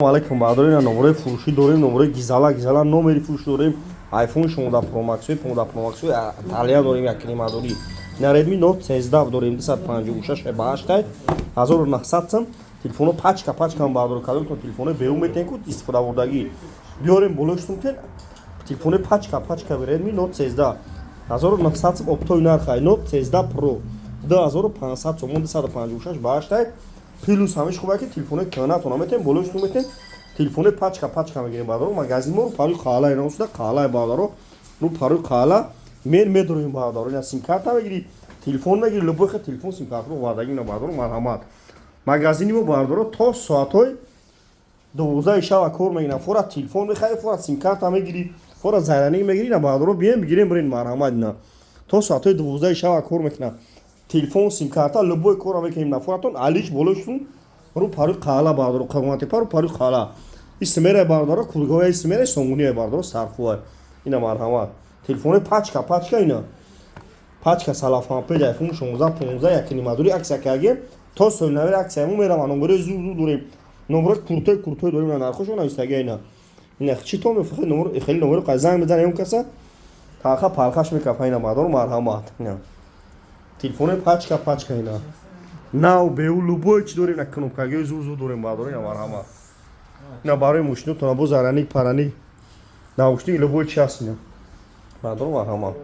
Алейкум, баҳдор. Ина, номерои фурӯшӣ дорем, номерои гизала гизала, номери фурӯш дорем. iPhone 16 Pro Max, 15 Pro Max талия дорем, як климадорӣ. Ина, Redmi Note 13 дорем, 256 ба 8, 1900 сом. Телефоно пачка пачка, баҳдор. Кадомтон телефоно берун метен ку, истифодабурдагӣ биёрем, болои сумтен. Телефони пачка пачка, Redmi Note 13, 1900 сом оптовый нархай. Note 13 Pro 2500 сомон, 256 ба 8. Плюс ҳамиш хубе, ки телефони кӯҳнатона метем, болои сум метем, телефони пачка пачка мегирем. Баъдаро магазин мо рӯ парои қаҳла, ина усуда қаҳлаи, баъдаро рӯ парои қаҳла мен медорем. Баъдаро, ина, симкарта мегири, телефон мегири, любой хел телефон, симкартро овардаги. Ина, баъдаро, марҳамат. Магазини мо, баъдаро, то соатҳои 12 шаба кор мегирам. Фора телефон мехари, фора симкарта мегири, фора заряник мегири. Ина, баъдаро, бием, бигирем, бирен, марҳамат. Ина, то соатҳои 12 шаба кор мекунам. Телефон, симкарта, любой корро мекунем. Нафоратон алиш, болои рӯ парои қаҳла, баъдаро, Қурғонтепа, рӯ парои қаҳла. Исмера, бардоро, кургоя исмера сомония, бардоро, сарфуа. Ина, марҳамат, телефони пачка пачка. Ина, пачка салафанпеҷ, iPhone 16, 15, якнимадури акция кардем. То соли навер акция мо мерава. Номерои зуд зуд дорем, номерои крутой крутой дорем. Нархошо навистага. Ина, ина, чӣ то мефахи номер, хеле номеро қай занг мезанем, каса талха палхаш мекафа. Ина, бардоро, марҳамат. Ина, телефони пачка пачка, ина, нав беу, любой чи дорем. На, кнопкагиҳои зуд зуд дорем, бардоро. Ина, марҳамат. Ина, барои мошинотона бо заряник, параник, наушник, любой чи ҳаст. Ина, бардоро, марҳамат.